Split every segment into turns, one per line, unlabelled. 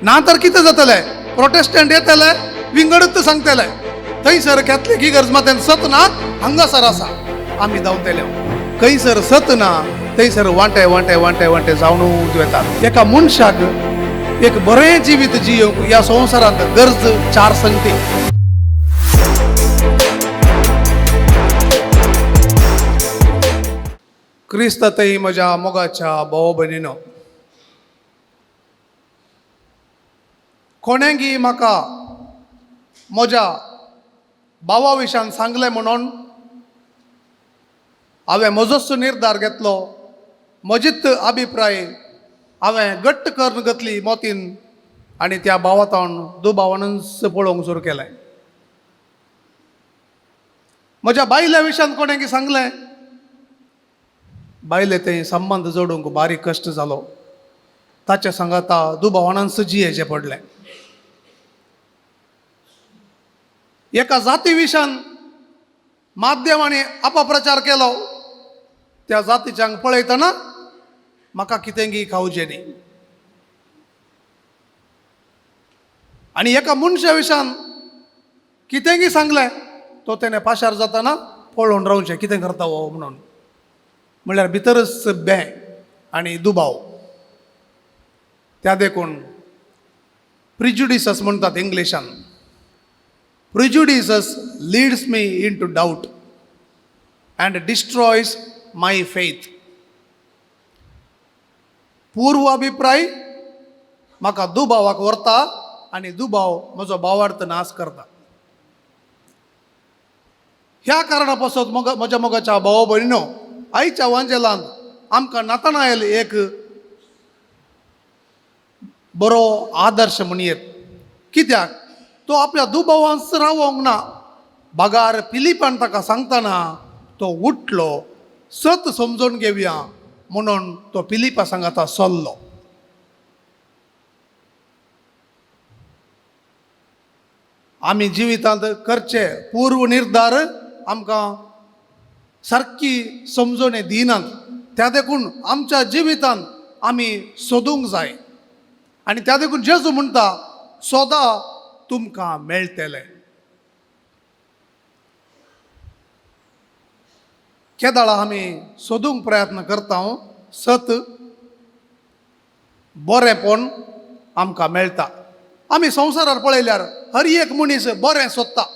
ना तर कितें जातलें? प्रोटेस्टंट येतले, विंगडूच सांगतले, थंयसर कॅथलीक इगर्ज मातेन सत ना, हांगासर आसा, आमी धांवतले. खंयसर सत ना थंयसर वांटे वांटे वांटे वांटे जावनूच वेतात. एका मनशाक एक बरें जिवीत जियोवंक ह्या संवसारांत गरज चार संगती. क्रिस्तातही म्हज्या मोगाच्या भाव भयणीनो, कोणेंगी म्हाका म्हज्या भावा विशयान सांगलें म्हणून हांवें म्हजोच निर्धार घेतलो, म्हजीच अभिप्राय हांवें घट्ट करून घेतली मोतीन आनी त्या भावातावन दुबावानूच पळोवंक सुरू केलें. म्हज्या बायल्या विशयान कोणेंगी सांगलें, बायले थंय संबंद जोडूंक बारीक कश्ट जालो, ताच्या सांगाता दुबावानूच जियेचें पडलें. एका जाती विशयान माध्यमांनी अपप्रचार केलो, त्या जातीच्यांक पळयतना म्हाका कितेंगी खावचें न्ही. आनी एका मनशा विशयान कितेंगी सांगलें, तो तेणें पाशार जातना पळोवन रावचें कितें करता हो म्हणून, म्हणल्यार भितरच बें आनी दुबाव. त्या देखून प्रिज्युडिसस म्हणटात इंग्लिशान. Prejudices leads me into doubt and destroys my faith. पूर्व अभिप्राय म्हाका दुबावाक व्हरता आनी दुबाव म्हजो भावार्थ नाश करता. ह्या कारणा पासत म्हज्या मोगाच्या भाव भयणीनो, आयच्या वांजेलांत आमकां नातनायल एक बरो आदर्श म्हणयेत. कित्याक तो आपल्या दुबावांत रावोंक ना. बागार फिलिपान ताका सांगतना तो उठलो, सत समजून घेवया म्हणून तो फिलिपा सांगाता चल्लो. आमी जिवितांत करचे पूर्व निर्धार आमकां सारकी समजवणी दिनात, त्या देखून आमच्या जिवितांत आमी सोदूंक जाय. आनी त्या देखून जेजू म्हणटा, सोदा तुमकां मेळटलें. केदाळा आमी सोदूंक प्रयत्न करता, सत बरेंपण आमकां मेळटा. आमी संवसारार पळयल्यार हर एक मनीस बरें सोदता.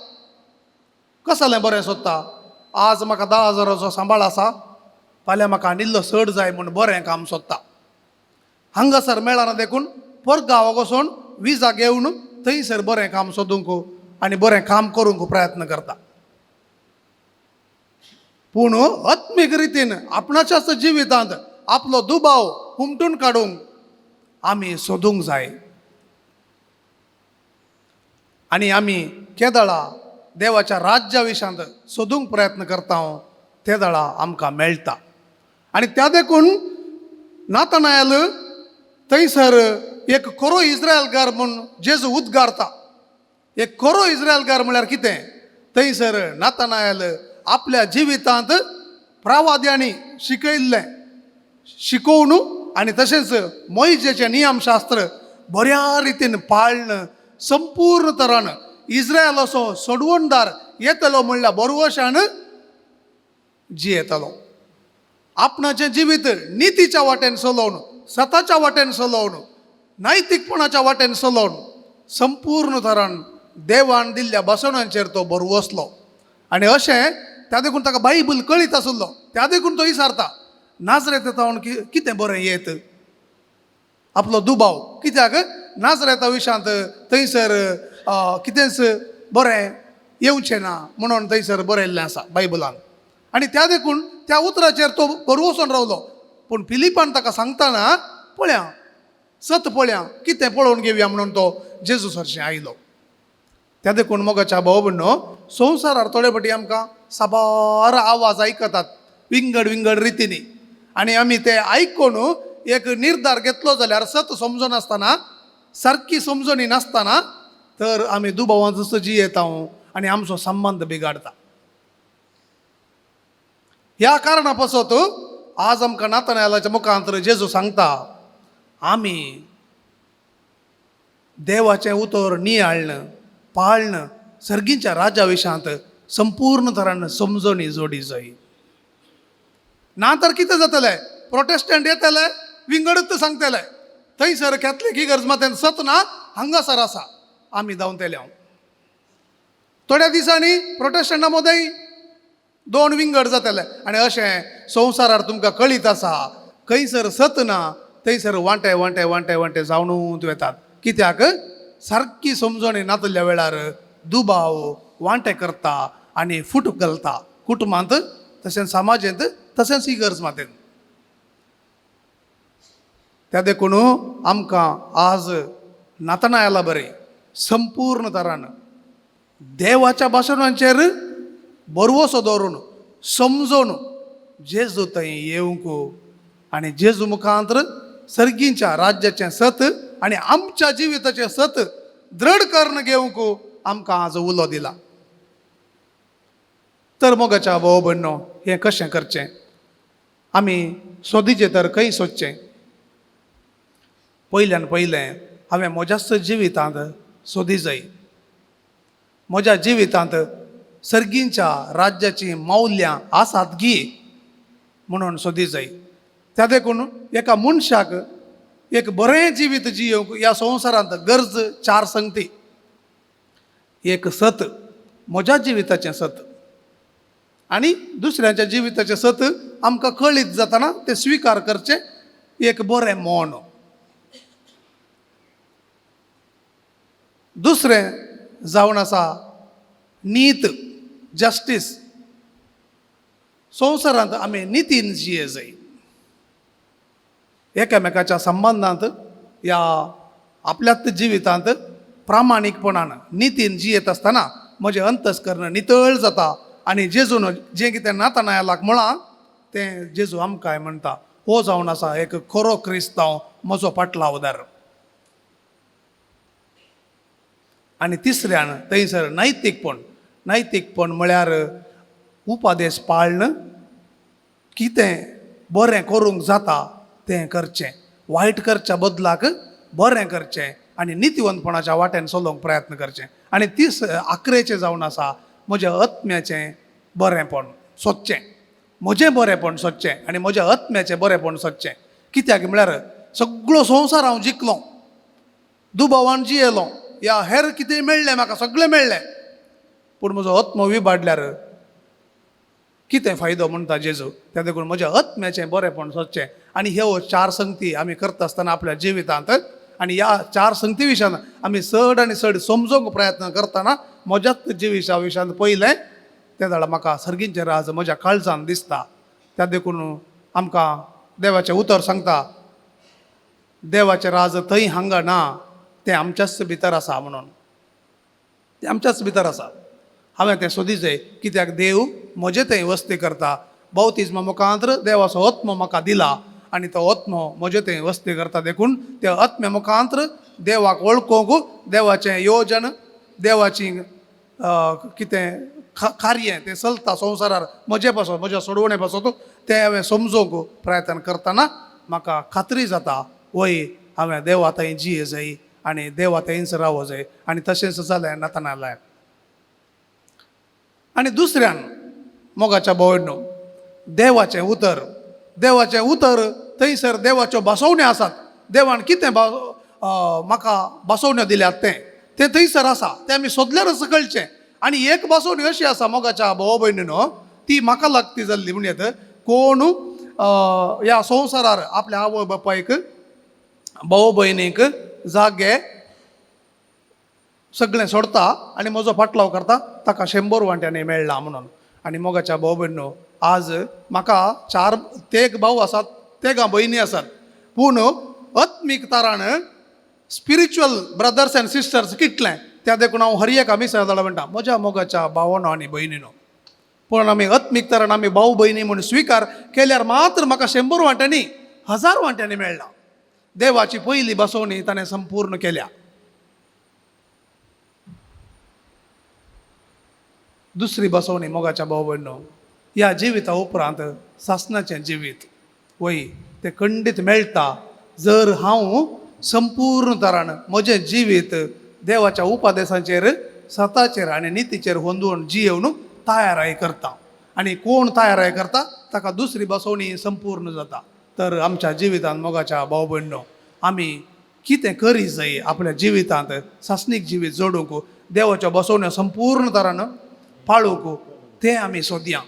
कसलें बरें सोदता? आज म्हाका 10,000 सांबाळ आसा, फाल्यां म्हाका आनी इल्लो चड जाय म्हूण बरें काम सोदता. हांगासर मेळना देखून परगांवाक वचून विजा घेवन थंयसर बरें काम सोदूंक आनी बरें काम करूंक प्रयत्न करता. पूण आत्मीक रितीन आपणाच्याच जिवितांत आपलो दुबाव हुमटून काडूंक आमी सोदूंक जाय. आनी आमी केदळा देवाच्या राज्या विशयांत सोदूंक प्रयत्न करता तेदळा आमकां मेळटा. आनी त्या देखून नातनायल थंयसर एक खरो इस्रायलकार म्हूण जेजू उद्गारता. एक खरो इस्रायलकार म्हळ्यार कितें? थंयसर नातनायल आपल्या जिवितांत प्रवाद्यांनी शिकयल्लें शिकोवन आनी तशेंच मोयजेचें नियमशास्त्र बऱ्या रितीन पाळन संपूर्ण तरान इस्रायल असो सोडवणदार येतलो म्हणल्यार बरवशान जियेतलो. आपणाचें जिवीत नितीच्या वाटेन चलोवन, सताच्या वाटेन चलोवन, नैतिकपणाच्या वाटेन चलोवन संपूर्ण तरान देवान दिल्ल्या बसवणांचेर तो बरवसलो. आनी अशें त्या देखून ताका बायबल कळीत आसलो, त्या देखून तो विचारता नाजरेता तावन कितें बरें येत. आपलो दुबाव कित्याक नाजरेता विशयांत थंयसर कितेंच बरें येवचें ना म्हणून थंयसर बरयल्लें आसा बायबलान. आनी त्या देखून त्या उतराचेर तो बरवसून रावलो. पूण फिलिपान ताका सांगतना पळया सत पळया कितें पळोवन घेवया म्हणून तो जेजू सरशें आयलो. त्या देखून मोगाच्या भाव भयणो, संवसारार थोडे फावटी आमकां साबार आवाज आयकतात विंगड विंगड रितींनी आनी आमी ते आयकून एक निर्धार घेतलो जाल्यार सत समजनासतना, सारकी समजणी नासतना तर आमी दुबावांत जियेता आनी आमचो संबंद बिगाडता. ह्या कारणा पासत आज आमकां नातनायलाच्या मुखांत जेजू सांगता, आमी देवाचें उतर नियाळ्ण पाळ्ण सर्गीच्या राजा विशांत संपूर्ण तरान समजणी जोडी जाय. ना तर कितें जातलें, प्रोटेस्टंट येतले विंगडच सांगतले, थंयसर कॅथलीक इगर्ज मातेन सत ना, हांगासर आसा, आमी धांवतले. हांव थोड्या दिसांनी प्रोटेस्टंटा मदें दोन विंगड जातले. आनी अशें संवसारार तुमकां कळीत आसा, खंयसर सत ना थंयसर वांटे वांटे वांटे वांटे जावनूच वेतात. कित्याक सारकी समजणी नातल्या वेळार दुबाव वांटे करता आनी फूट घालता कुटुंबांत, तशेंच समाजेंत, तशेंच इगर्ज मातेंत. त्या देखून आमकां आज नातनायला बरें संपूर्ण तरान देवाच्या भाशणांचेर बरवसो दवरून समजून जेजू थंय येवंक आनी जेजू मुखांतर सर्गींच्या राज्याचें सत आनी आमच्या जिविताचें सत दृढ करून घेवंक आमकां आज उलो दिला. तर मोगाच्या भाव भयणो, हें कशें करचें, आमी सोदीचें तर खंय सोदचें? पयल्यान पयलें हांवें म्हज्याच जिवितांत सोदी जाय. म्हज्या जिवितांत सर्गींच्या राज्याचीं मौल्यां आसात गी म्हणून सोदी जाय. त्या देखून एका मनशाक एक बरें जिवीत जियोवंक ह्या संवसारांत गरज चार संगती. एक सत, म्हज्या जिविताचें सत आनी दुसऱ्यांच्या जिविताचें सत आमकां कळीत जातना तें स्विकार करचें एक बरें मन. दुसरें जावन आसा नीत, जस्टीस. संवसारांत आमी नितीन जिये जाय. एकामेकाच्या संबंदांत ह्या आपल्याच जिवितांत प्रामाणीकपणान नितीन जियेत आसतना म्हजें अंतस्कर्ण नितळ जाता आनी जेजून जें कितें नातनायलाक म्हळां तें जेजू आमकांय म्हणटा, हो जावन आसा एक खरो क्रिस्तांव, म्हजो पाटलावदार. आनी तिसऱ्यान थंयसर नैतीकपण. नैतीकपण म्हळ्यार उपादेश पाळण, कितें बरें करूंक जाता तें करचें, वायट करच्या बदलाक बरें करचें आनी नितीवंतपणाच्या वाटेन चलोवंक प्रयत्न करचें. आनी तीस आकरेचें जावन आसा म्हज्या आत्म्याचें बरेंपण सोदचें, म्हजें बरेंपण सोदचें आनी म्हज्या आत्म्याचें बरेंपण सोदचें. कित्याक म्हळ्यार सगळो संवसार हांव जिखलो, दुबावान जियेलो, या हेर कितें मेळ्ळें म्हाका, सगळें मेळ्ळें, पूण म्हजो आत्मो विबाडल्यार कितें फायदो म्हणटा जेजू. त्या देखून म्हज्या आत्म्याचें बरेंपण सोदचें. आनी ह्यो चार संगती आमी करता आसतना आपल्या जिवितांत आनी ह्या चार संगती विशयान आमी चड आनी चड समजूंक प्रयत्न करतना म्हज्याच जिविता विशयान पयलें ते जाल्यार म्हाका सर्गींचें राज म्हज्या काळजान दिसता. त्या देखून आमकां देवाचें उतर सांगता, देवाचें राज थंय हांगा ना, तें आमच्याच भितर आसा म्हणून, तें आमच्याच भितर आसा. हांवें तें सोदी जाय, कित्याक देव म्हजे थंय वस्ती करता. बावतिज्मा मुखांतर देवाचो आत्मो म्हाका दिला आनी तो आत्मो म्हजे थंय वस्ती करता. देखून त्या आत्म्या मुखांतर देवाक वळखूंक, देवाचें योजन, देवाची कितें कार्य तें चलता संवसारार म्हजे पासत, म्हज्या सोडवणे पासत, तें हांवें समजूंक प्रयत्न करतना म्हाका खात्री जाता, वय हांवें देवा थंय जिये जाय आनी देवा थंयच रावो जाय. आनी तशेंच जालें नातनालाय. आनी दुसऱ्यान मोगाच्या भोवण्यो देवाचें उतर, देवाचें उतर थंयसर देवाच्यो भासोवण्यो आसात. देवान कितें म्हाका भासोवण्यो दिल्यात तें तें थंयसर आसा, तें आमी सोदल्यारच कळचें. आनी एक भासोवणी अशी आसा मोगाच्या भाव भयणीनो, ती म्हाका लागती जाल्ली म्हणयत, कोण ह्या संवसारार आपल्या आवय बापायक भाव भयणीक जागे सगळें सोडता आनी म्हजो फाटलाव करता, ताका 100 वांट्यांनी मेळ्ळा म्हणून. आनी मोगाच्या भाव भयणीनो, आज म्हाका 4 तेग भाव आसात, तेगां भयणी आसात, पूण आत्मीक तारान स्पिरिच्युअल ब्रदर्स एंड सिस्टर्स कितलें त्या देखून हांव हर एका मिसाळ जाल्यार म्हणटा म्हज्या मोगाच्या भावानो आनी भयणीनो. पूण आमी आत्मीक तरान आमी भाव भयणी म्हूण स्विकार केल्यार मात्र म्हाका 100 वांट्यांनी 1000 वांट्यांनी मेळ्ळा. देवाची पयली बसवणी ताणें संपूर्ण केल्या. दुसरी बसवणी मोगाच्या भाव भयणो, ह्या जिविता उपरांत सासणाचें जिवीत वय तें खंडीत मेळटा जर हांव संपूर्ण तरान म्हजें जिवीत देवाच्या उपदेशांचेर, सताचेर आनी नितीचेर होंदून जियेवन तयाराय करता. आनी कोण तयाराय करता ताका दुसरी बसवणी संपूर्ण जाता. तर आमच्या जिवितांत मोगाच्या भाव भयणो, आमी कितें करी जाय आपल्या जिवितांत सासणीक जिवीत जोडूंक, देवाच्या बसवण्यो संपूर्ण तरान पाळूंक, तें आमी सोदया,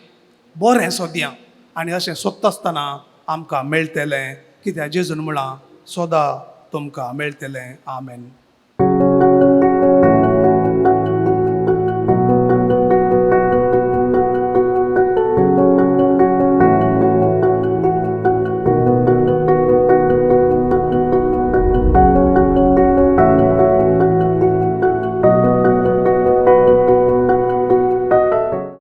बरें सोदया. आनी अशें सोदता आसतना आमकां मेळटलें, कित्याक जेजून म्हळां, सोदा तुमकां मेळटलें. आमेन.